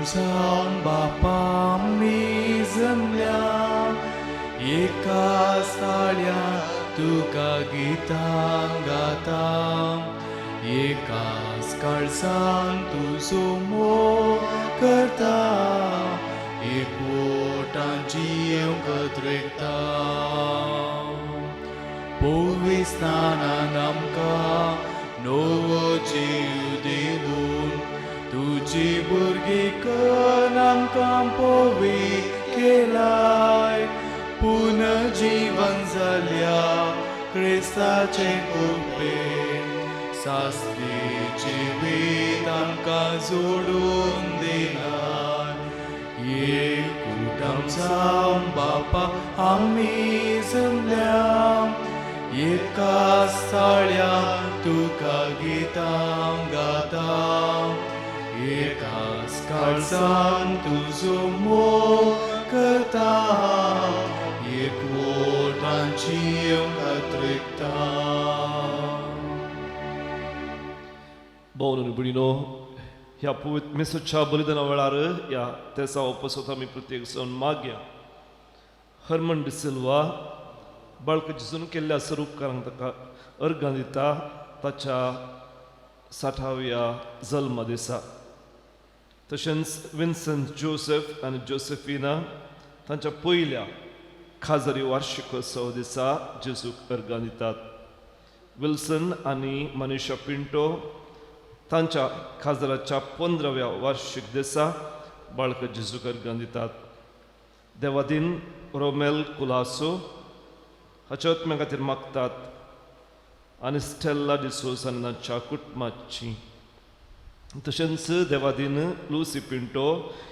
जावन बापा आमी जमल्या एका साळ्या तुका गितां गाता एकाच काळजान तुजो मोग करता एकवटान जियेवंक कत्रेकता पवित्र स्नानान आमकां नवो जीव दिवन तुजी भुरगीकन आमकां पवित्र केलाय पुनर्जीवन जाल्या क्रिस्ताचे कृपेन सासली जिवीत आमकां जोडून दिलाय एकूटम जावन बापा आमी जमल्या एका साळ्या तुका गितां गाता एकाच काळजान तुजो मोग करता एकवटान जियेवंक अत्रेकता. भावनो भयणीनो, ह्या पवित्र मिसाच्या बलिदाना वेळार ह्या तेसा पसत आमी प्रत्येक जावन मागया. हरमन डिसिल्वा बाळक जेजून केल्ल्या स्वरूपकारांक ताका अर्गां दिता ताच्या 60व्या जल्म दिसा. तशेंच विन्संट जोसेफ आनी जोसेफिना तांच्या पयल्या खाजरी वार्षिकोत्सव दिसा जेजूक अर्गां दितात. विल्सन आनी मनीषा पिंटो तांच्या खाजराच्या 15व्या वार्षिक दिसा बाळक जेजूक अर्गां दितात. देवादीन रोमेल कुलासो हाच्या आत्म्या खातीर मागतात आनी स्टेल्ला डिसोज आनी तांच्या कुटुंबाची. तशेंच देवादीन लुसी पिंटो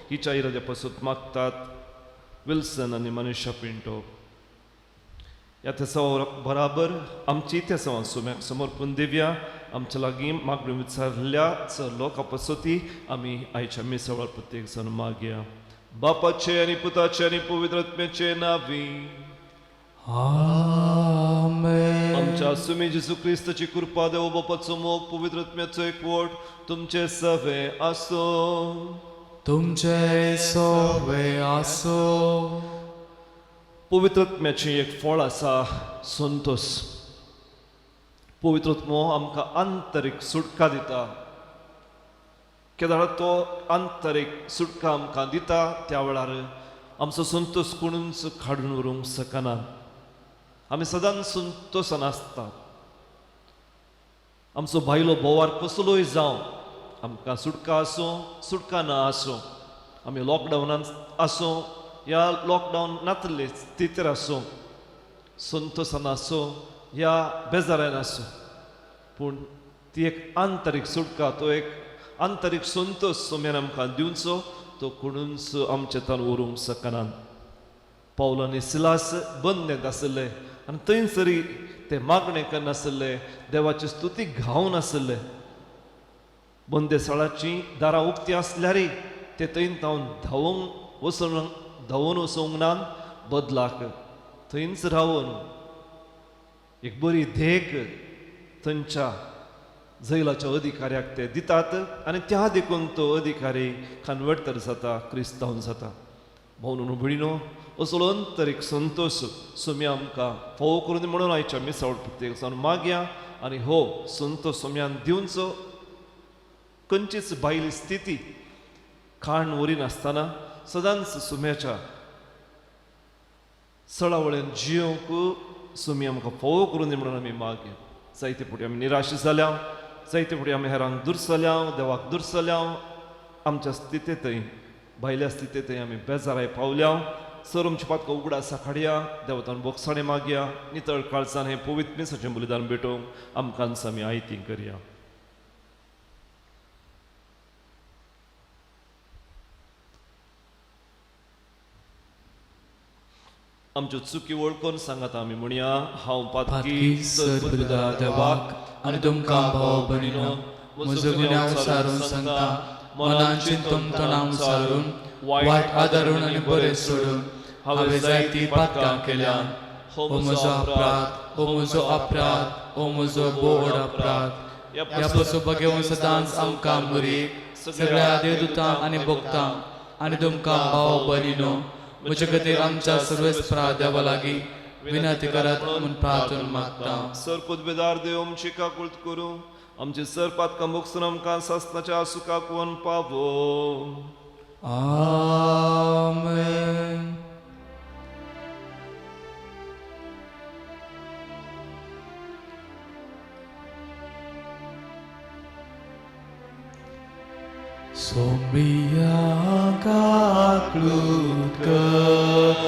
हिच्या इराद्या पासून मागतात विल्सन आनी मनीषा पिंटो. ह्या तेसांवा बराबर आमची तेसांवां सुम्याक समर्पण दिवया. आमच्या लागीं मागण्यो विचारल्या चड लोकां पसती आमी आयच्या मिसावार प्रत्येक जाण मागया. बापाचे आनी पुताचे आनी पवित्र आत्म्याचे नांवी आमेन. आमच्या सुमी जेजू क्रिस्ताची कृपा, देव बापाचो मोग, पवित्र आत्म्याचो एकवट तुमचे सवे आसूं. तुमचे सोवे आसो. पवित्र आत्म्याचें एक फळ आसा संतोस. पवित्र आत्मो आमकां आंतरीक सुटका दिता. केदाळ तो आंतरीक सुटका आमकां दिता त्या वेळार आमचो संतोस कोणूच काडून व्हरूंक शकना. आमी सदांच संतोसान आसता. आमचो भायलो बोवार कसलोय जावं, आमकां सुटका आसूं सुटका ना आसूं, आमी लॉकडावनान आसूं या लॉकडावन नातले स्थितीर आसूं, संतोसान आसूं या बेजारान आसूं, पूण ती एक आंतरीक सुटका, तो एक आंतरीक संतोस सोम्यान आमकां दिवचो, तो कोणूच आमच्या तान व्हरूंक शकना. पावल आनी सिलास बंदेंत आशिल्ले आनी थंयसरी ते मागणें करनासले, देवाची स्तुती गावन आशिल्ले. बंदेसाळाचीं दारां उक्तीं आसल्यारय ते थंय तावन धांवूंक वचून धांवून वचूंक ना, बदलाक थंयच रावन एक बरी देख थंयच्या जैलाच्या अधिकाऱ्याक ते दितात आनी त्या देखून तो अधिकारी कन्वर्टर जाता, क्रिस्तांव जाता. भावनो भयणीनो, असलो अंतरीक संतोश सोम्या आमकां फावो करून म्हणून आयच्या मिसावट प्रत्येक जावन मागया. आनी हो संतोश सोम्यान दिवचो. खंयचीच भायली स्थिती काण व्हरिनासतना सदांच सुम्याच्या सळावळेन जियोंक सुमी आमकां फावो करून दी म्हणून आमी मागया. जायते फावटी आमी निराश जाल्या, जायते फावटी आमी हेरांक दुरसल्या, देवाक दुरसल्या. आमच्या स्थितींतय भायल्या स्थितींतय आमी बेजाराय पावल्या. सर आमची पातकां उगडासा काडया, देवतान बोगसाणें मागया. नितळ काळजान हें पवित्र मिसाचें बलिदान भेटोवंक आमकां आमी आयती करया. आमच्यो चुकी वळखून सांगात आमी म्हणया, हांव पातकी सद्बुद्धा देवाक आनी तुमकां भाव भयणीनो म्हजो गुन्यांव सारून सांगता. मनान चिंतून तणाव सारून वायट आदारून आनी बरें सोडून हांवें जायतीं पातकां केल्या. हो म्हजो अपराध, हो म्हजो अपराध, हो म्हजो बोड अपराध. ह्या पसून बगेवन सदांच आमकां मुरी सगळ्या देवदूतांक आनी भक्तांक आनी तुमकां भाव भयणीनो म्हजे खातीर आमच्या सर्वेस्परा देवा लागीं विनंती करात म्हूण प्रार्थना मागता. सर पदवेदार देव आमची काकुळट करूं, आमचे सर पातकां भोगसून आमकां सासणाच्या सुखाक वन पावो. आमेन. सोम्बिया काकलूत कर,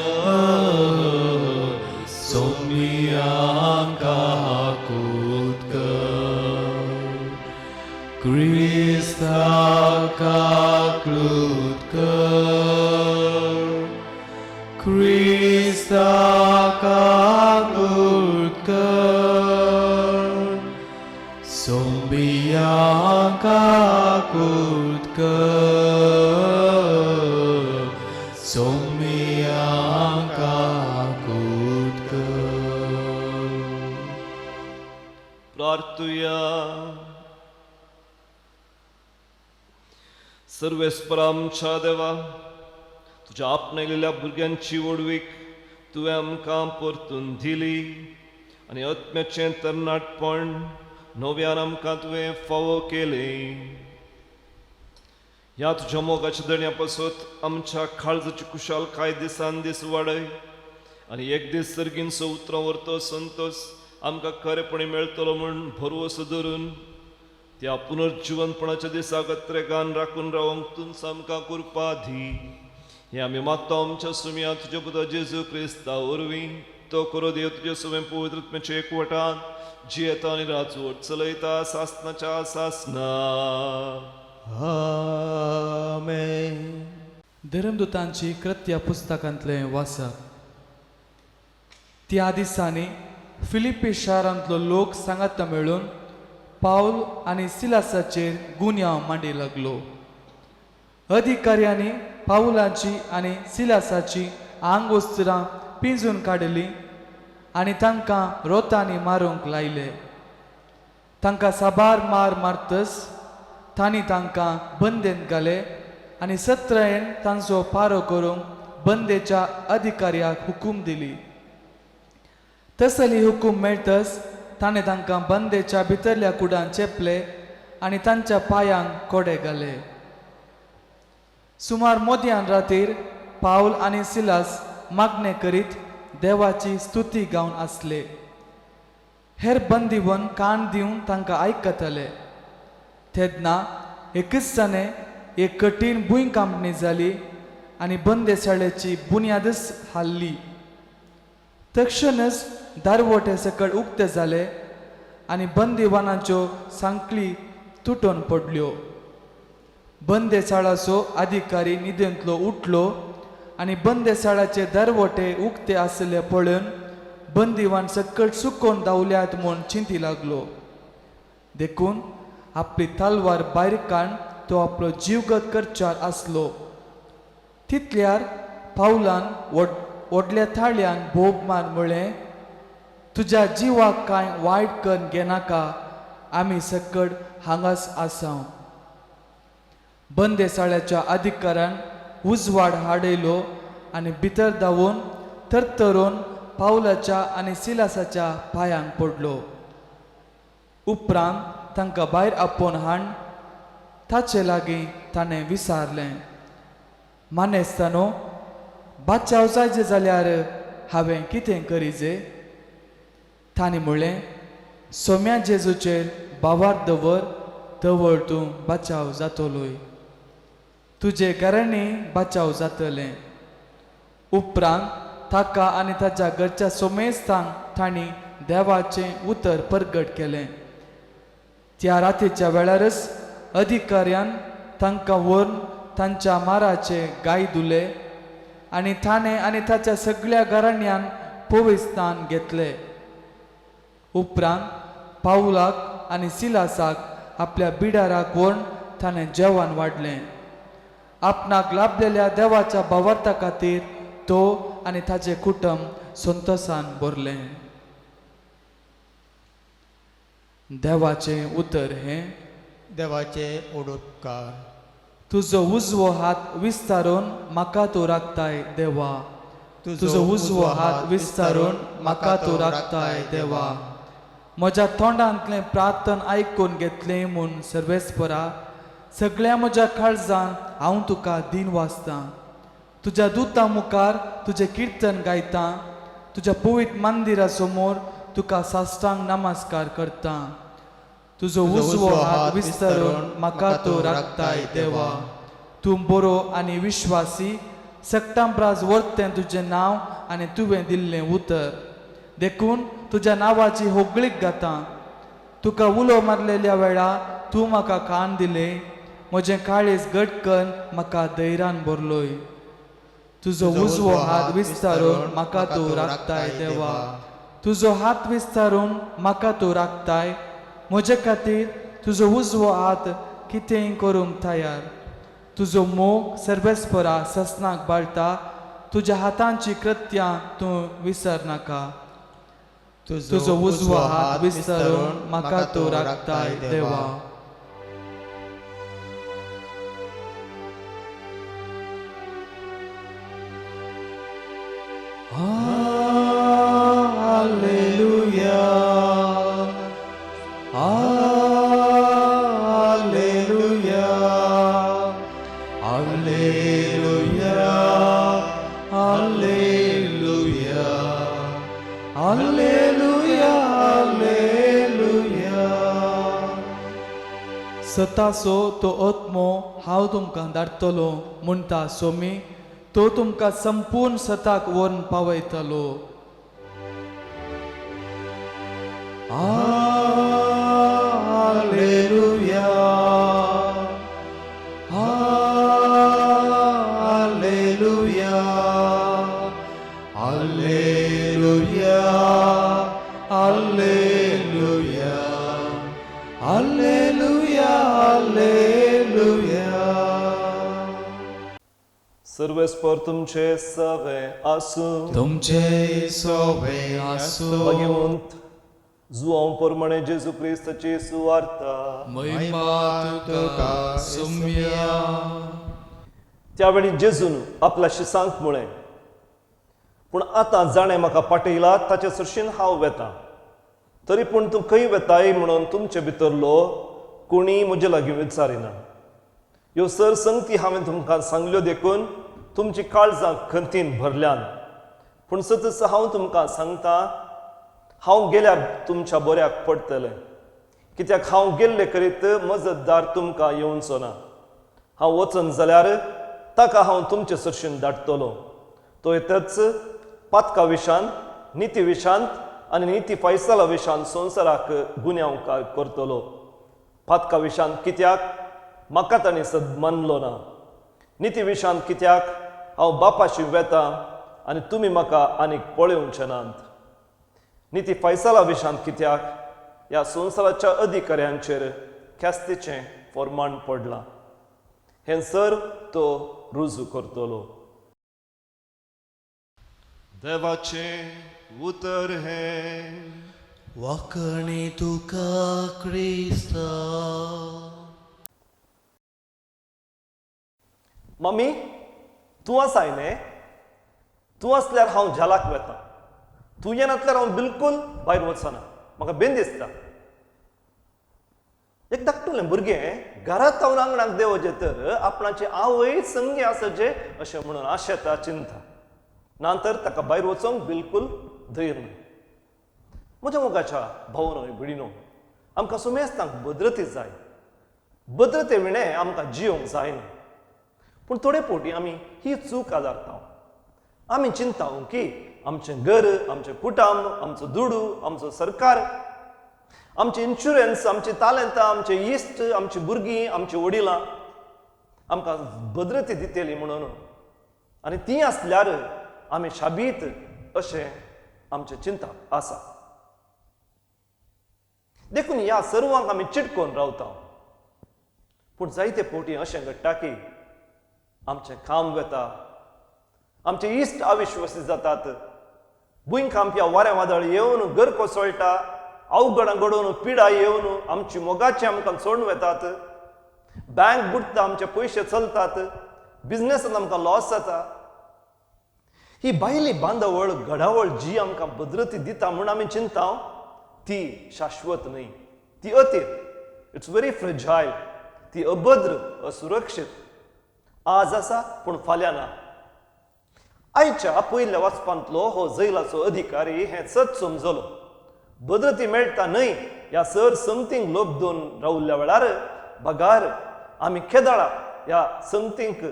सोम्बिया काकूत कर, क्रिस्ता काकलूत कर, क्रिस्ता काकलूत कर, सोम्बिया काकूत कर, सोम्बिया काकूत कर. प्रार्थुया. सर्वेस्परा आमच्या देवा, तुज्या आपणायलेल्या भुरग्यांची व्हडवीक तुवें आमकां परतून दिली आनी आत्म्याचें तरणाटपण नव्यान आमकां तुवें फावो केलें. ह्या तुज्या मोगाच्या दण्या पासत आमच्या काळजाची खुशालकाय दिसान दीस वाडय आनी एक दीस सर्गींचो उतरां व्हरतो संतोस आमकां खरेपणी मेळटलो म्हूण भरवसो धरून त्या पुनर्जिवनपणाच्या दिसाक अत्रेगान राखून रावंक तूंच आमकां कृपा दी. हें आमी मागता आमच्या सुम्या तुज्या पुता जेजू क्रिस्ता वरवीं. तो करो देव तुज्या सुवें पवित्र आत्म्याच्या एकवटान जियेता आनी राजवट चलयता सासनाच्या सासना. आमेन. धर्मदूतांची कृत्या पुस्तकांतलें वाचप. त्या दिसांनी फिलिप्पी शारांतलो लोक सांगाता मेळून पावल आनी सिलासाचेर गुन्यांव मांडी लागलो. अधिकाऱ्यांनी पावलाची आनी सिलासाची आंगवस्त्रां पिंजून काडली आनी तांकां रोतांनी मारूंक लायले. तांकां साबार मार मारतस तांणी तांकां बंदेंत घाले आनी सत्रायेन तांचो पारो करूंक बंदेच्या अधिकाऱ्याक हुकूम दिली. तसली हुकूम मेळटस ताणें तांकां बंदेच्या भितरल्या कुडान चेपले आनी तांच्या पांयांक कोडे घाले. सुमार मोदयान रातीर पावल आनी सिलास मागणें करीत देवाची स्तुती गावन आसले. हेर बंदीवन कान दिवन तांकां आयकताले. तेन्ना एकच जाणें एक कठीण भूंय कांपणी जाली आनी बंदेशाळेची बुन्यादच हाल्ली. तक्षणच दारवटे सकयल उक्ते जाले आनी बंदिवानाच्यो सांखळी तुटून पडल्यो. बंदेसाळाचो अधिकारी न्हिदेंतलो उठलो आनी बंदेसाळाचे दरवटे उक्ते आशिल्ले पळोवन बंदिवान सकयल सुकोवन धांवल्यात म्हूण चिंती लागलो. देखून आपली तलवार भायर काडून तो आपलो जीवगत करच्यार आसलो. तितल्यार पावलान व्हड व्हडल्या थाळ्यान बोब मार म्हळें, तुज्या जिवाक कांय वायट करून घेनाका, आमी सकड हांगाच आसाव. बंदेसाळ्याच्या अधिकारान उजवाड हाडयलो आनी भितर धांवून थरथरून पावलाच्या आनी सिलासाच्या पांयांक पडलो. उपरांत तांकां भायर आपोवन हाड ताचे लागीं ताणें विचारलें, मानेस्तानो, बाचाव जायचे जाल्यार हांवें कितें करीजे? तांणी म्हणलें, सोम्या जेजूचेर भावार दवर, तवळ तूं बाचाव जातलोय, तुजे घरांनी बाचाव जातलें. उपरांत ताका आनी ताच्या घरच्या सोमेस्तांक तांणी देवाचें उतर परगट केलें. त्या रातीच्या वेळारच अधिकाऱ्यान तांकां व्हरून तांच्या माराचे गाय धुले आनी ताणें आनी ताच्या सगळ्या घराण्यान पवित्रस्थान घेतले. उपरांत पावलाक आनी सिलासाक आपल्या बिडाराक व्हरून ताणें जेवण वाडलें. आपणाक लाभलेल्या देवाच्या भावार्था खातीर तो आनी ताचें कुटुंब संतोसान भरलें. देवाचें उतर हें. देवाचे उपकार. तुजो उजवो हात विस्तारून म्हाका तूं राखताय देवा. तुजो उजवो हात विस्तारून म्हाका तूं राखताय देवा. म्हज्या तोंडांतलें प्रार्थन आयकून घेतलें म्हूण सर्वेस्परा, सगळ्या म्हज्या काळजान हांव तुका दिन वाचतां. तुज्या दुतां मुखार तुजें किर्तन गायतां, तुज्या पवित्र मंदिरा समोर तुका साश्टांग नमस्कार करतां. तुजो उजवो हात विस्तारून म्हाका तूं राखताय देवा. तूं बरो आनी विश्वासी, सगटां प्रास व्हरतें तुजें नांव आनी तुवें दिल्लें उतर, देखून तुज्या नांवाची होगळीक गाता. तुका उलो मारलेल्या वेळा तूं म्हाका कान दिले, म्हजें काळीज घट कन्न म्हाका धैर्यान भरलोय. तुजो उजवो हात विस्तारून म्हाका तूं राखताय देवा. तुजो हात विस्तारून म्हाका तूं राखताय. म्हजे खातीर तुजो उजवो हात कितेंय करूंक तयार. तुजो मोग सर्वेस्परा ससनाक बाळटा, तुज्या हातांची कृत्यां तूं विसरनाका. तुजो उजवो हात विस्तारून म्हाका तूं राखताय देवा. Hallelujah, hallelujah, hallelujah, hallelujah, hallelujah, hallelujah. सतासो तो आत्मो हांव तुमकां धाडटलो म्हणटा सोमी, तो तुमकां संपूर्ण सताक व्हरून पावयतलो. Hallelujah, hallelujah, hallelujah, hallelujah, hallelujah, hallelujah. सर्वेस्पर तुमचे सवे आसूं. तुमचे सोवे आसूं. भगवंत जुआंव प्रमाणे जेजू क्रिस्ताची सुवार्ता. महिमा तुका सुमया. त्यावेळी जेजून आपल्या शिसांक म्हळें, पूण आतां जाणें म्हाका पाटयला ताचे सरशीन हांव वेतां, तरी पूण तूं खंय वेताय म्हणून तुमचे भितरलो कोणीय म्हजे लागीं विचारिना. ह्यो सर संगती हांवें तुमकां सांगल्यो देखून तुमची काळजां खंतीन भरल्यान. पूण सतच हांव तुमकां सांगता, हांव गेल्यार तुमच्या बऱ्याक पडटलें, कित्याक हांव गेल्ले करीत मजतदार तुमकां येवचो ना. हांव वचन जाल्यार ताका हांव तुमचे सरशीन धाडटलो. तो येतच पातका विशांत, निती विशांत आनी निती फैसला विशांत संवसाराक गुन्यांव करतलो. पातका विशांत कित्याक म्हाका तांणी सद मानलो ना, निती विशांत कित्याक हांव बापाशी वेता आनी तुमी म्हाका आनीक पळोवचे नात, निती फैसला विशांत कित्याक ह्या संवसाराच्या अधिकाऱ्यांचेर ख्यास्तीचें फॉर्माण पडलां. हें सर तो रुजू करतलो. देवाचें उतर हें. वाकणी तुका क्रिस्ता. मम्मी तूं आसाय न्ही, तूं आसल्यार हांव जालाक वेता, तूं येनासल्यार हांव बिलकूल भायर वचना, म्हाका बेन दिसता. एक धाकटुलें भुरगें घरांत हांव आंगणाक देंवचें तर आपणाची आवय संगी आसचें अशें म्हणून आशेता, चिंता ना तर ताका भायर वचोंक बिलकूल धैर्य ना. म्हज्या मोगाच्या भावनो भयणीनो, आमकां सुमेस्तांक भद्रती जाय, भद्रते विणें आमकां जियोंक जायना. पूण थोडे फावटी आमी ही चूक आदारता. आमी चिंता की आमचें घर, आमचें कुटुंब, आमचो दुडू, आमचो सरकार, आमचे इन्शुरन्स, आमची तालेंतां, आमचे इश्ट, आमची भुरगीं, आमची वडिलां आमकां भद्रती दितली म्हणून, आनी ती आसल्यार आमी शाबीत अशें आमचें चिंता आसा. देखून ह्या सर्वांक आमी चिटकोवन रावता. पूण जायते फावटी अशें घडटा की आमचें काम वेता, आमचे इश्ट अविश्वासी जातात, भुंयकांप ह्या वारें वादळ येवन घर कोसळटा, अवघडां घडोवन पिडा येवन आमची मोगाची आमकां सोडून वेतात, बँक बुडटा, आमचे पयशे चलतात, बिजनेसान आमकां लॉस जाता. ही भायली बांदावळ घडावळ जी आमकां भद्रती दिता म्हूण आमी चिंता, ती शाश्वत न्हय, ती अतीर, it's very fragile, ती अभद्र, असुरक्षीत. आज आसा पूण फाल्यां ना. आयच्या पयल्या वाचपांतलो हो जैलाचो अधिकारी हें सत समजलो. भद्रती मेळटा न्हय ह्या सर संगतींक लोबदून रावल्ल्या वेळार बगार आमी खेदाळा ह्या संगतींक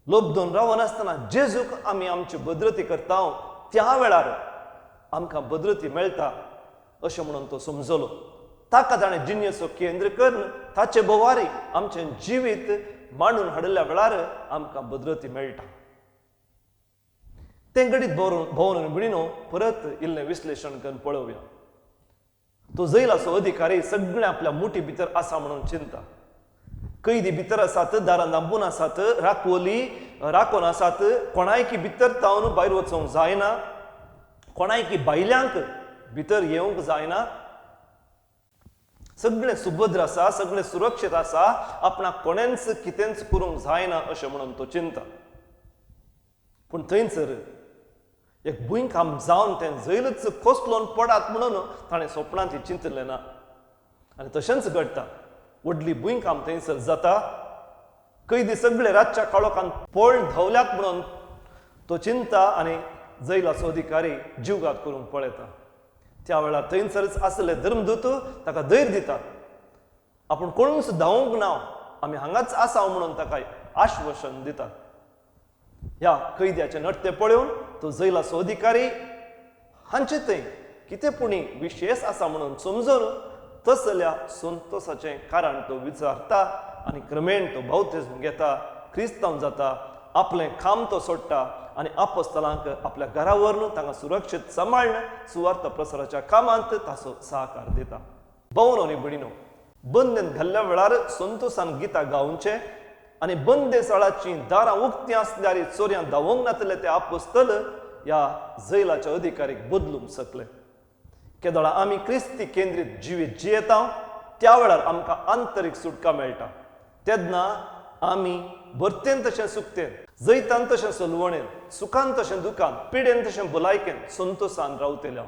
लोबदून रावनासतना जेजूक आमी आमची भद्रती करता त्या वेळार आमकां भद्रती मेळटा अशें म्हणून तो समजलो. ताका ताणें जिणेचो केंद्र करून ताचे बोवारी आमचें जिवीत मांडून हाडिल्ल्या वेळार आमकां भद्रती मेळटा. तें घडीत भोंवन भयणीनो परत इल्लें विश्लेशण करून पळोवया. तो जैलाचो अधिकारी सगळें आपल्या मुठी भितर आसा म्हणून चिंता. कैदी भितर आसात, दारां दांबून आसात, राखवली राखून आसात, कोणायकी भितर तावन भायर वचूंक जायना, कोणायकी बायल्यांक भितर येवंक जायना. सगळें सुभद्र आसा, सगळें सुरक्षीत आसा, आपणाक कोणेंच कितेंच करूंक जायना अशें म्हणून तो चिंता. पूण थंयसर एक भुंयकांप जावन तें जैलच कोसलोन पडात म्हणून ताणें स्वप्नांत चिंतलें ना. आनी तशेंच घडटा, व्हडली भुंयकांप थंयसर जाता, कैदी सगळे रातच्या काळोखान पळ धांवल्यात म्हणून तो चिंता आनी जैलाचो अधिकारी जीवघात करूंक पळयता. त्या वेळार थंयसरच आसले धर्मदूत ताका धैर्य दितात, आपूण कोणूच धांवूंक ना, आमी हांगाच आसा म्हणून ताका आश्वासन दितात. ह्या कैद्याचें नट्य पळोवन तो जैलाचो अधिकारी हांचे थंय कितें पुणी विशेश आसा म्हणून समजून तसल्या संतोसाचें कारण तो विचारता आनी क्रमेण तो बावतेज घेता, क्रिस्तांव जाता, आपलें काम तो सोडटा आनी आपस्तलांक आपल्या घरा व्हरून तांकां सुरक्षीत सांबाळ्न सुवार्थ प्रसाराच्या कामांत ताचो सहकार दिता. भोवन आनी भयणीनो, बंदेन घाल्ल्या वेळार संतोसान गितां गावचें आनी बंदेसाळाचीं दारां उक्तीं आसल्यार चोरयां धांवोंक नातले ते आपोस्तल ह्या जैलाच्या अधिकारीक बदलूंक शकले. केदोळा आमी क्रिस्ती केंद्रीत जिवीत जियेता त्या वेळार आमकां आंतरीक सुटका मेळटा. तेन्ना आमी भरतेन तशें सुकतेन, जैतान तशें सलवणेन, सुखान तशें दुखान, पिडेन तशें भलायकेन संतोसान रावतले.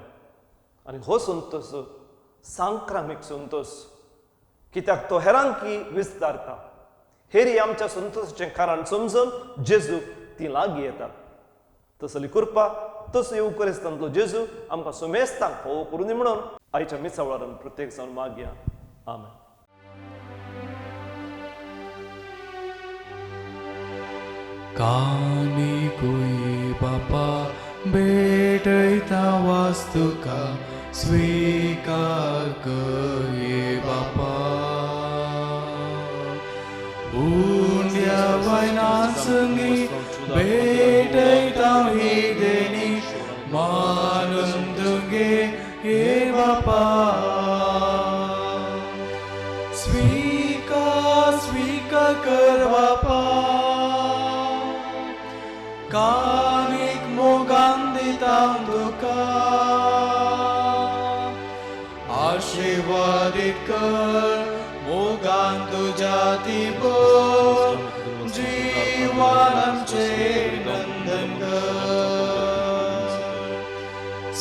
आनी हो संतोस सांक्रामीक संतोस, कित्याक तो हेरांकी विस्तारता. हेरी आमच्या संतोसाचें कारण समजून जेजूक ती लागीं येतात. तसली कृपा तसो येवकरिस्तांतलो जेजू आमकां सुमेस्तांक फावो करूं दी म्हणून आयच्या मिसा वेळार प्रत्येक जावन मागया. आमेन. कानी कोई बापा भेटयता वास्तुका स्वीकार कर बापा. उंड्या वयनासंगी भेटयता ही देणी मानून तुगे हे बापा. स्वीकार स्वीकार कर बापा, कानीक मोगान दिता तुका, आशीर्वादीत कर मोगान तुज्या ती भर, जीवन आमचें नंदन कर.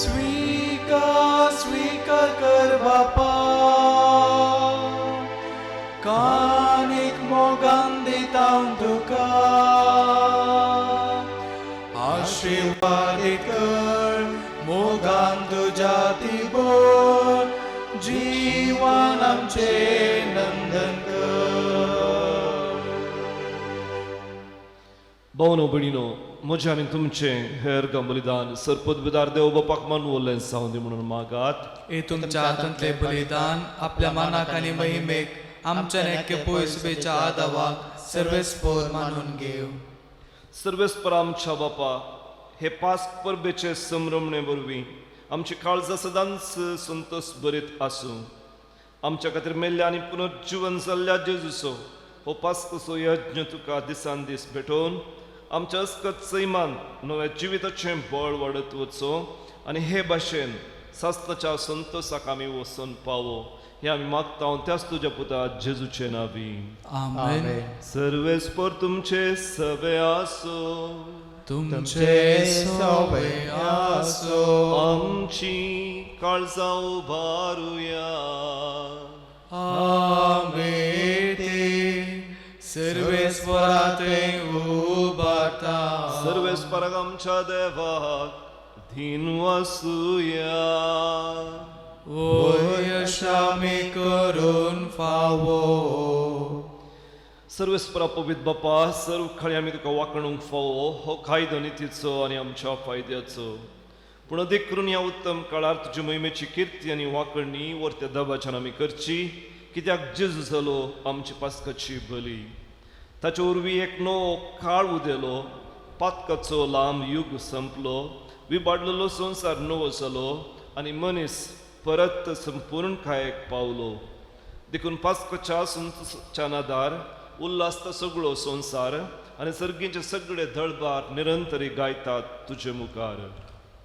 स्वीकार स्वीकार कर बापा, कानीक मोगान दिता तुका, आशीर्वादीत कर मोगान तुज्या ती भर, जीवन आमचें नंदन कर. भावनो भयणीनो, म्हजें आनी तुमचें हेर बलिदान सरपदविदार देव बापाक मानवलें जावं दी म्हणून मागात. हे तुमच्या हातांतलें बलिदान आपल्या मानाक आनी महिमेक आमच्या नेक्य पयसुबेच्या आदावाक सर्वेस्पोर मानून घेव. सर्वेस्पर आमच्या बापा, हे पास परबेचे संभ्रमणे वरवीं आमची काळजां सदांच संतोस बरीत आसूं. आमच्या खातीर मेल्ल्या आनी पुनर्जीवन जाल्ल्या जेजूचो हो पास्कसो यज्ञ तुका दिसान दीस भेटोवन आमच्या अस्कत सैमान नव्या जिविताचें बळ वाडत वचो आनी हे भाशेन सास्ताच्या संतोसाक आमी वचून पावो. हे आमी मागता त्याच तुज्या पुता जेजूचे नावी. आमेन. सर्वेस्पर तुमचे सवे आसो. तुमचे सवे आसो. आमची काळजां उबारुया. आमी ती सर्वेस्परा थंय उबारता. सर्वेस्पराक आमच्या देवाक धीन वसुया. वय आमी करून फावो. सर्वेस्परा पवित्र बापा, सर्व खळी आमी तुका वांकणूंक फावो हो कायदो नितीचो आनी आमच्या फायद्याचो. पूण अदीक करून ह्या उत्तम काळार तुजे मोहिमेची किर्ती आनी वांकणी वरत्या दबाच्यान आमी करची, कित्याक जेजू जालो आमची पास्काची बली. ताचे वरवीं एक नवो काळ उदेलो, पातकाचो लांब युग संपलो, विबाडलेलो संवसार नवो जालो आनी मनीस परत संपूर्णकायेक पावलो. देखून पास्काच्या संतोशाच्या नादार उल्हासता सगळो संवसार आनी सर्गीचे सगळे दळबार निरंतरी गायतात तुजे मुखार.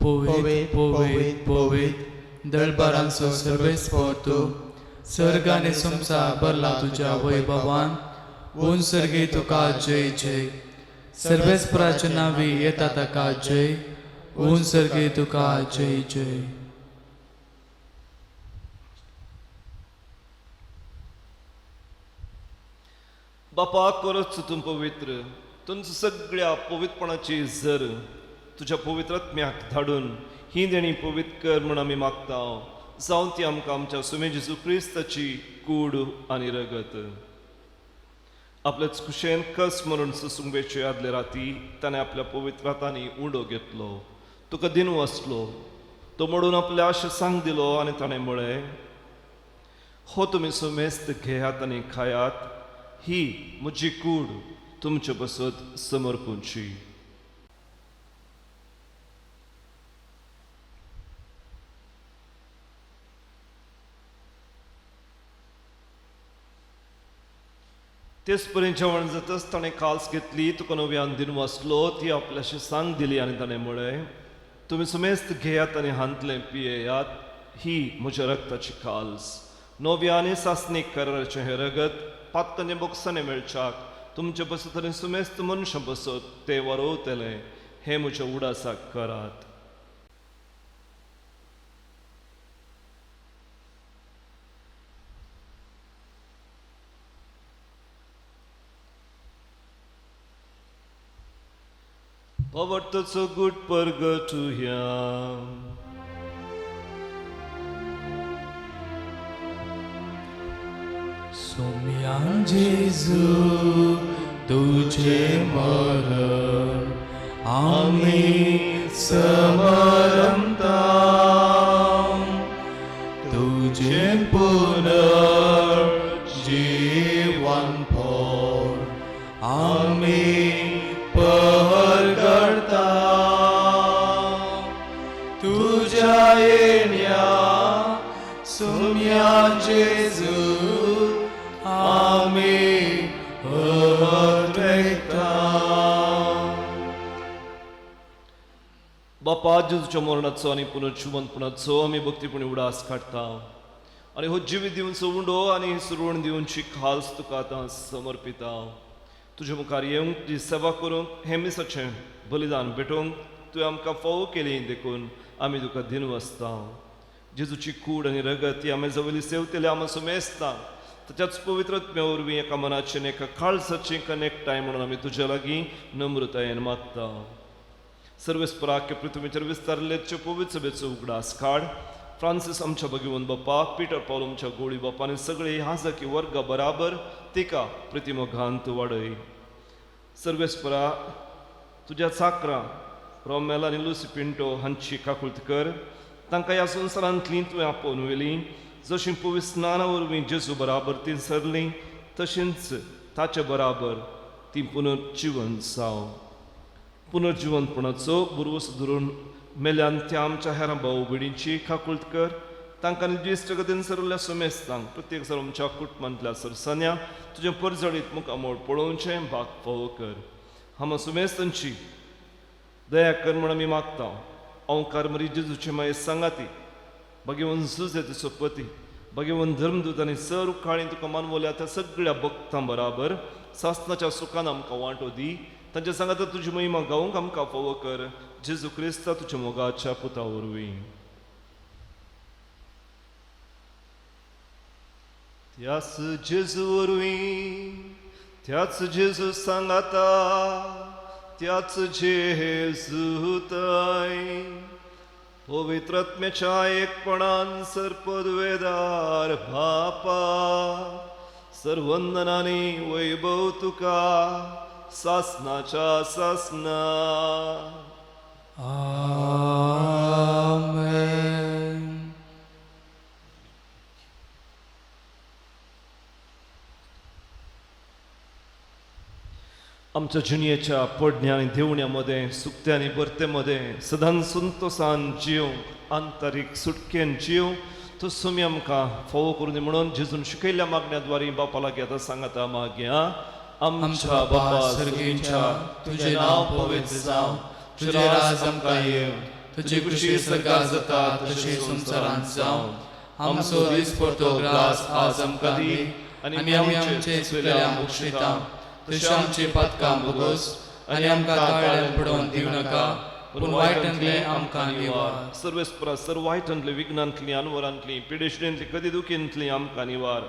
पवित्र पवित्र पवित्र दळबारांचो सर्वेस्पर तूं, सर्ग आनी संवसार भरला तुज्या वैभवान. उन सर्गी तुका जय जय. सर्वेस्पराच्या नांवी येता ताका जय. उन सर्गी तुका जय जय. बापा, करच तूं पवित्र, तुमच्या सगळ्या पवित्रपणाची जर तुज्या पवित्र आत्म्याक धाडून ही देणी पवित्र कर म्हूण आमी मागता. जावं ती आमकां आमच्या सुमे जेजू क्रिस्ताची कूड आनी रगत. आपल्याच कुशेन कस मरून ससूंक वेचे आदले राती ताणें आपल्या पवित्र हातांनी उंडो घेतलो, तुका दिनू आसलो, तो मोडून आपल्या आशा सांग दिलो आनी ताणें म्हळें, हो तुमी सुमेस्त घेयात आनी खायात, ही म्हजी कूड तुमचे बसत समर्पूंची. तेच पर्यंत जेवण जातच ताणें काल्स घेतली, तुका नव्यान दिन वाचलो, ती आपल्याशी सांग दिली आनी ताणें म्हळें, तुमी सुमेस्त घेयात आनी हांतलें पियेयात, ही म्हज्या रक्ताची काल्स, नव्या आनी सासणीक कराराचें हें रगत पातकांचे बोगसाणे मेळच्याक तुमचे बसत आनी सुमेस्त मनशां बसत ते वरोवतले, हें म्हज्या उडासाक करात. पवर्तचो गुट परगटुया. सोम्यान जेजू तुझे मरण आमी समरमता, तुझे पुनर्जीवन फळ आमी परगडता. तुझ्या येण्या सोम्या जेजू आमी हरयता. बापा, जेजूच्या मरणाचो आनी पुनर्जिवंतपणाचो आमी भक्तीपणी उडास काडटा आनी हो जिवीत दिवचो उंडो आनी सुरवण दिवची खास तुका आतां समर्पिता. तुजे मुखार येवंक, तुजी सेवा करूंक, हें मिसाचें बलिदान भेटोवंक तुवें आमकां फावो केली, देखून आमी तुका दिन वसता. जेजूची कूड आनी रगत ही आमी जवयली सेवतली आमी सुमेस्ता ताच्याच पवित्र आत्म्या वरवीं एका मनाचें आनी एका काळजाचें कनेक्टाय म्हणून आमी तुज्या लागीं नम्रतायेन मागता. सर्वेस्पराक पृथ्वीचेर विस्तारलेचे पवित्र सभेचो उगडास काड. फ्रांसीस आमच्या भगवंत बाप्पा, पीटर पावल आमच्या गोळी बाप्पा आनी सगळे हाजकी वर्गा बराबर तिका प्रतिमोघांत वाडय. सर्वेस्परा, तुज्या चाकरां रोमेल आनी लुसी पिंटो हांची काकुळत कर. तांकां ह्या संवसारांतली तुवें आपोवन व्हेली, जशी पवित्र स्नाना वरवीं जेजू बराबर ती सरली तशेंच ताचे बराबर ती पुनर्जिवन जावं. पुनर्जिवनपणाचो बुरवस धरून मेल्यान त्या आमच्या हेरां भाव भयणींची काकुळत कर. तांकां निजिश्ट गतीन सरल्या सुमेस्तांक प्रत्येक सर आमच्या कुटुंबांतल्या सरसान्या तुजें परजळीत मुखामोळ पळोवचें भाग फावो कर. हांव सुमेस्तांची दया कर म्हूण आमी मागता. ओंकार मरी जेजूचे माये सांगाती, भगवंत जुजे तिचो पती, भगवंत धर्मदूत आनी सर काळीन तुका मानवल्या त्या सगळ्या भक्तां बराबर सासनाच्या सुखान आमकां वांटो दी. तांच्या सांगाता तुजी महिमा गावंक आमकां फावो कर, जेजू क्रिस्ता तुज्या मोगाच्या पुता वरवीं. त्याच जेजू वरवीं, त्याच जेजू सांगाता, त्याच जेजू थंय पवित्र आत्म्याच्या एकपणान सर्पद्वेदार बापा सर्वंदनानी वैभव तुका सासनाच्या सासना. आमेन. आमच्या जिणेच्या पडण्या आनी देवण्या मदें, सुकत्या आनी भरते मदें सदांच संतोसान जिवंक, आंतरीक सुटकेन जिवंक तो सुमी आमकां फावो करून दी म्हणून जेजून शिकयल्ल्या मागण्या द्वारी बापा लागीं आतां सांगाता मागया. आमच्या बापा सर्गींच्या, तुजें नांव पवित्र जावं, तुजें राज आमकां येवं, तुजी खुशी स्वर्गार जाता तशी संवसारांत जावं. आमचो दीस परतो ग्रास आज आमकां दी आनी आमी आमचे चुकल्या बक्षिता तशें आमची पातकां भोगोस आनी आमकां ताळ्यान पडोवन दिवं नाका, पूण वायटांतलें आमकां निवार. सर्वेस्परा सर्व वायटांतली, विघ्नांतली, अनवरांतली, पिडेशणेंतली, कदी दुखींतली आमकां निवार.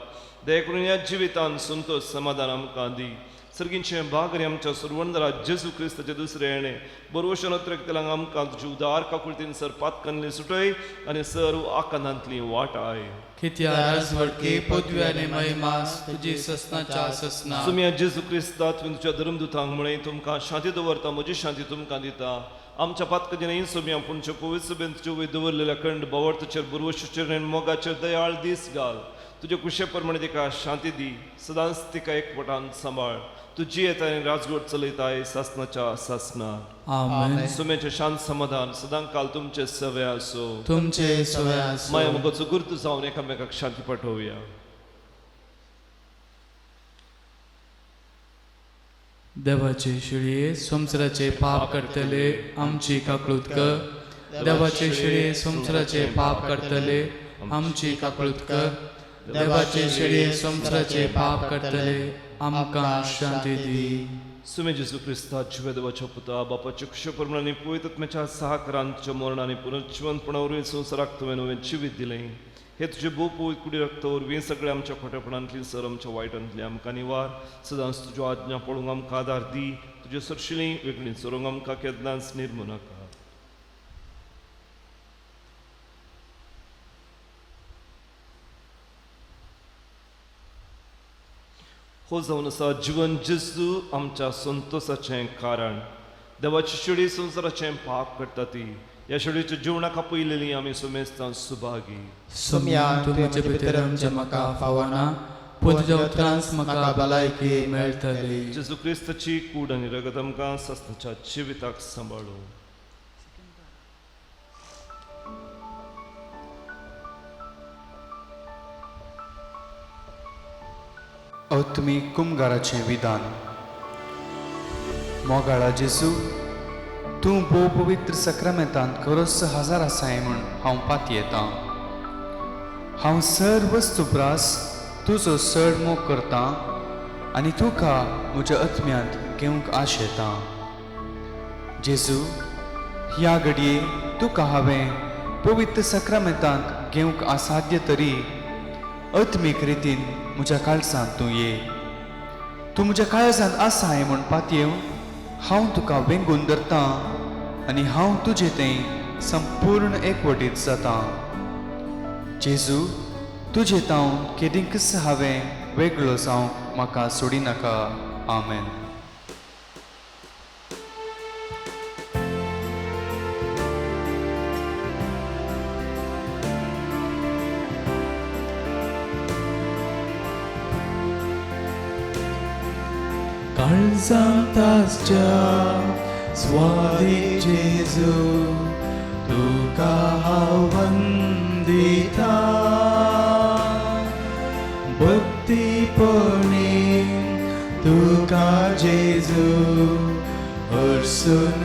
दया करून ह्या जिवितान संतोष समाधान आमकां दी. सर्गींचे भागरी आमच्या सुरवंदरा जेजू क्रिस्ताचे दुसरे येणे बरवशन अत्रेक आमकां तुजी उदार काकुळतीन सर पातकांतली सुटय आनी सर्व आकांतांतली वाटाय. कित्या राजवटकी पदवी आनी महिमा तुजी ससनाच्या ससना. सुम्या जेजू क्रिस्ता तुवें तुज्या धर्मदुतांक म्हळें, तुमकां शांती दवरता, म्हजी शांती तुमकां दिता. आमच्या पातकांची न्हय सुम्या, पूण पवित्र सभेन तुजे वयर दवरलेल्या कंड बावडताचेर, बुरवशीचेर आनी मोगाचेर दयाळ दीस घाल. तुजे कुशे प्रमाणे तिका शांती दी, सदांच तिका एकवटान सांबाळ. तूं जियेता आनी राजगोट चलयताय सासनाच्या सासना. आमेन. सुम्याचें शांत समाधान सदां काल तुमचे सवे आसूं. तुमचे सवे आसूं. माया मोगाचो गुर्त जावन एकामेकाक शांती पाठोवया. देवाचे शिळये संवसाराचे पाप करतले आमची काकळूत कर. देवाचे शिळये संवसाराचे पाप करतले आमची काकळूत कर. देवाचे शिळये संवसाराचे पाप करतले आमकां शांती दी. सुमे जेजू क्रिस्ता जिव्या देवाच्या पुता बापाच्या कुशे प्रमाणे पवित्र आत्म्याच्या सहाकारान तुज्या मरण आनी पुनर्जिवंतपणा वरवीं संवसाराक तुवें नवें जिवीत दिलें. हे तुजे भोव पवित्र कुडी रक्ता वरवीं सगळ्या आमच्या खोटेपणांतली सर आमच्या वायटांतली आमकां निवार. सदांच तुज्यो आज्ञा पळोवंक आमकां आदार दी. तुजे सरशिली वेगळी चोरूंक आमकां केन्नाच निर्मू नाका. हो जावन आसा जिवन जेजू आमच्या संतोसाचें कारण. देवाची शिडी संवसाराचें पाप करता ती ह्या शिडीच्या जिवनाक आपयलेली आमी सुमेस्तां सुभागी. सुम्या तूं म्हजे भितर आमच्या म्हाका फावना, पूण तुज्या उतरांच म्हाका भलायकी मेळटली. जेजू क्रिस्ताची कूड आनी रगत आमकां सासणाच्या जिविताक सांबाळू. आत्मीक कुमगाराचें विधान. मोगाळा जेजू, तूं भोव पवित्र सक्रामेंतांत खरोच हजार आसाय म्हूण हांव पातयेतां. हांव सर वस्तू प्रास तुजो चड मोग करतां आनी तुका म्हज्या आत्म्यांत घेवंक आशेतां. जेजू, ह्या घडये तुका हांवें पवित्र सक्रामेंतांत घेवंक असाध्य तरी आत्मीक रितीन म्हज्या काळजांत तूं ये. तूं म्हज्या काळजांत आसाय म्हूण पातयेवन हांव तुका वेंगून धरतां आनी हांव तुजे थंय संपूर्ण एकवटीत जातां. जेजू, तुजे तावन केदींकच हांवें वेगळो जावंक म्हाका सोडिनाका. आमेन. काळजांत आसच्या स्वादीक जेजू, तुका हांव वंदिता. भक्तीपणी तुका जेजू हरसून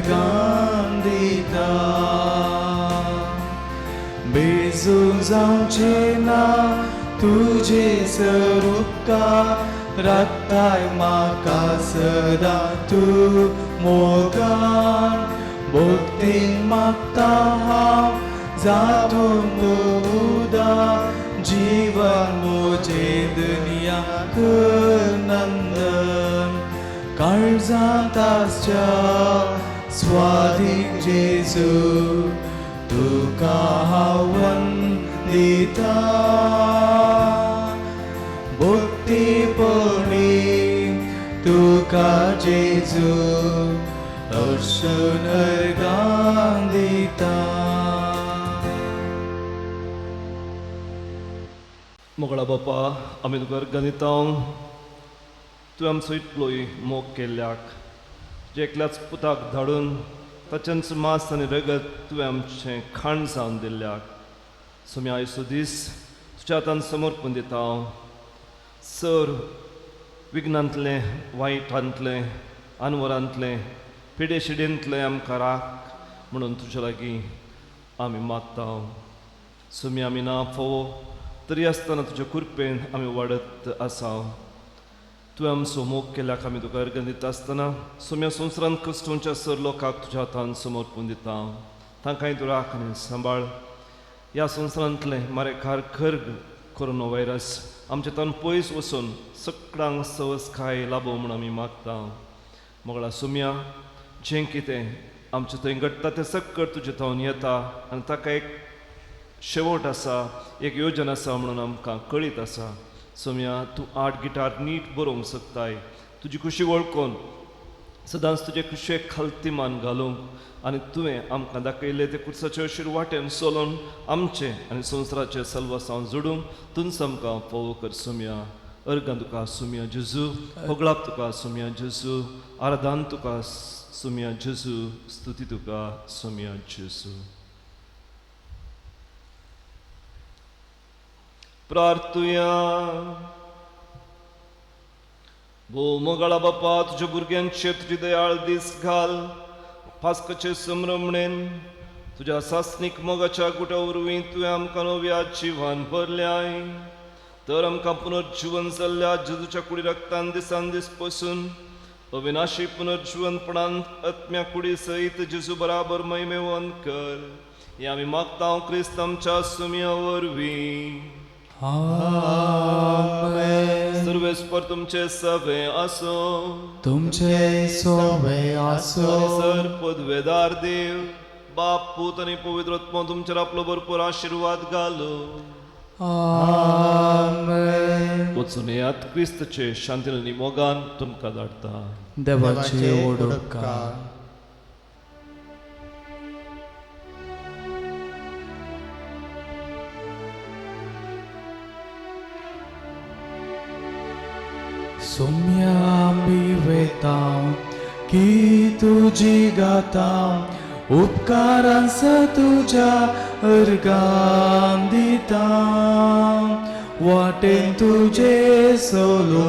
गान दिता. बेज जेजू जावचे ना तुजे सर राखताय म्हाका सदां तूं मोगान भक्तीन मागता हांव जातूंत उदार जीवन म्हजें दुनिया कर नंदन काळजांत आसच्या स्वाधीन जेजू तुका हांव वंदिता भक्तीपणी तुका जेजू अर्शन अर्गां दिता. मोगळा बापा, आमी तुका अर्गां दिता. तुवें आमचो इतलोय मोग केल्ल्याक, तुज्या एकल्याच पुताक धाडून ताचेंच मांस आनी रगत तुवें आमचें खाण जावन दिल्ल्याक. सोम्या, आयचो दीस तुज्या हातान समर्पण दिता. सर विघ्नांतलें, वायटांतलें, आनवरांतलें, पिडेशिडेंतलें आमकां राख म्हणून तुज्या लागीं आमी मागता. सोम्या, आमी ना फावो तरी आसतना तुज्या कृपेन आमी वाडत आसा. तुवें आमचो मोग केल्याक आमी तुका अर्गां दिता आसतना सोम्या, संवसारांत कश्टोवच्या सर लोकांक तुज्या हातान समर्पून दिता. तांकांय तूं राख आनी सांबाळ. ह्या संवसारांतलें मारेकार खर्ग कोरोना व्हायरस आमच्या तान पयस वचून सगळ्यांक सवसकाय लाबो म्हूण आमी मागता. मोगळा सोम्या, जें कितें आमचें थंय घडटा तें सक्कड तुजे थावन येता आनी ताका एक शेवट आसा, एक योजन आसा म्हणून आमकां कळीत आसा. सोम्या, तूं आर्ट गिटार नीट बरोवंक शकताय. तुजी खुशी वळखून सदांच तुजे खुशयेक खालती मान घालूंक आनी तुवें आमकां दाखयल्ले ते कुर्साचे अशीर वाटेन चलोवन आमचें आनी संवसाराचें सल्वासांव जोडूंक तूंच आमकां फोव कर. सोम्या, अर्गां तुका सोम्या जेजू, होगळाप तुका सोम्या जेजू, आराधान तुका सोम्या जेजू, स्तुती तुका सोम्या जेजू. प्रार्थुया. भोव मोगाळा बापा, तुज्या भुरग्यांचेर तुजी दयाळ दीस घाल. पास्काचे संभ्रमणेन तुज्या सासणीक मोगाच्या गुटा वरवीं तुवें आमकां नव्या जिवान भरल्याय, तर आमकां पुनर्जिवन जाल्ल्या जेजूच्या कुडी रक्तान दिसान दीस पसून अविनाशी पुनर्जिवनपणान आत्म्या कुडी सयत जेजू बराबर महिमेवन कर. हें आमी मागता क्रिस्त आमच्या सुम्या वरवीं. आमेन. सर्वेस्पर तुमचे सवे आसो. तुमचे सोवे आसो. सर पदवेदार देव बाप, पूत आनी पवित्र आत्मो तुमचेर आपलो भरपूर आशिर्वाद घालो. आमेन. वचून येयात, क्रिस्तचे शांतीन आनी मोगान तुमकां धाडटा. देवाचे ओडोपकार. सोम्या आमी वेता की तुजी गाता उपकारांस तुज्या अर्गां दिता वाटेन तुजे सोलो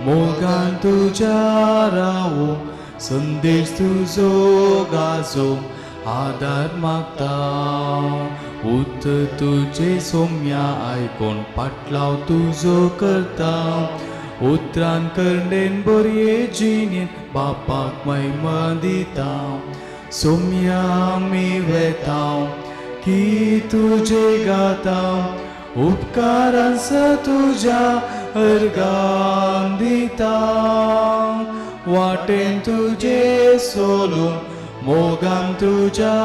मोगान तुज्या रावो संदेश तुजो गाजो आदार मागता उत तुजे सोम्या आयकोन पाटलाव तुजो करता उतरान करडेन बरये जिणेन बापाक महिमा दिता सोम्या आमी वेता की तुजे गाता उपकारांस तुज्या अर्गां दिता वाटेन तुजे सोलून मोगान तुज्या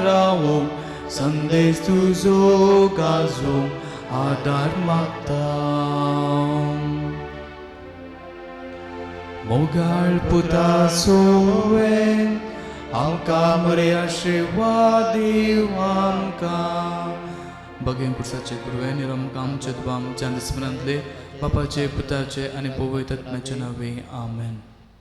रावूंक संदेश तुजो गाजोवंक आदार मागता. मोगाळ पुता सोवे आमकां बरे आशिर्वाद दीव आमकां. बगें पुरसाचे गुरवे निरमकां आमचे दुबाव आमच्या स्मरणांतले बापाचे पुताचे आनी पवित्र आत्म्याचे नांवे आमेन.